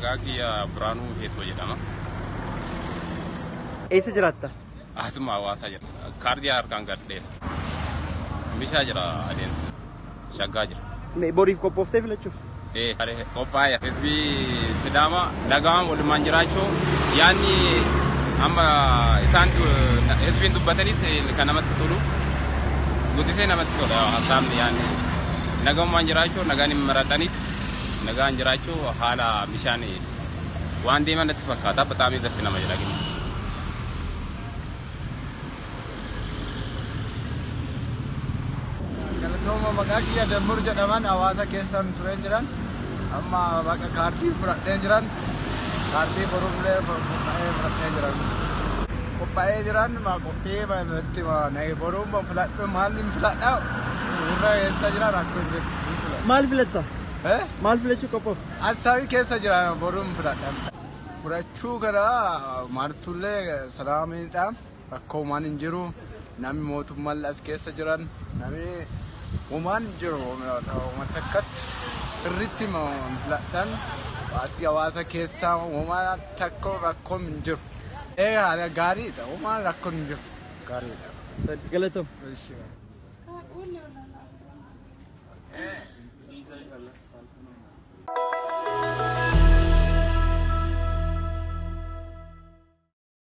Maqaan kiyya Biraanuu Heesoo jedhama. Eessa jiraatta? Asuma hawaasaa jira. Kaardii harkaan gadheera. Bishaa jira adeemsa. Shaggaa jira. Boriif qophooftee filachuuf? Qophaa'e. Hizbii Sidaamaa nagaan walumaan jiraachuu yaanni amma isaan hizbiin dubbatanis kan namatti tolu. Guddisee namatti tola hasaabni yaanni nagaan jiraachuu nagaan hin marataniif nagaan jiraachuu haala bishaan waan deeman natti fakkaata bataamii irratti nama jedha. Galatooma maqaa kiyya Dammur jedhaman hawaasa keessan tureen jiran amma bakka kaardii fudhadheen jiran kaardii borumlee fudhadhee jiran qophaa'ee jiran qophii itti boruun filadhu maal hin filadha warra keessa jiran rakkoo hin jiru. Maal filatta? Maal filachuu qophoofte? Asaabii keessa jiran boruun filadha. Fudhachuu gara martullee salaamiidha rakkoo waan hin jiru namni mootummaan as keessa jiran namni uumaan jiru uummata akkatti sirriitti filadhan asii hawaasa keessaa uumaan takka rakkoon hin jiru. Ee gaariidha uumaan rakkoon hin jiru gaariidha. Galatoom.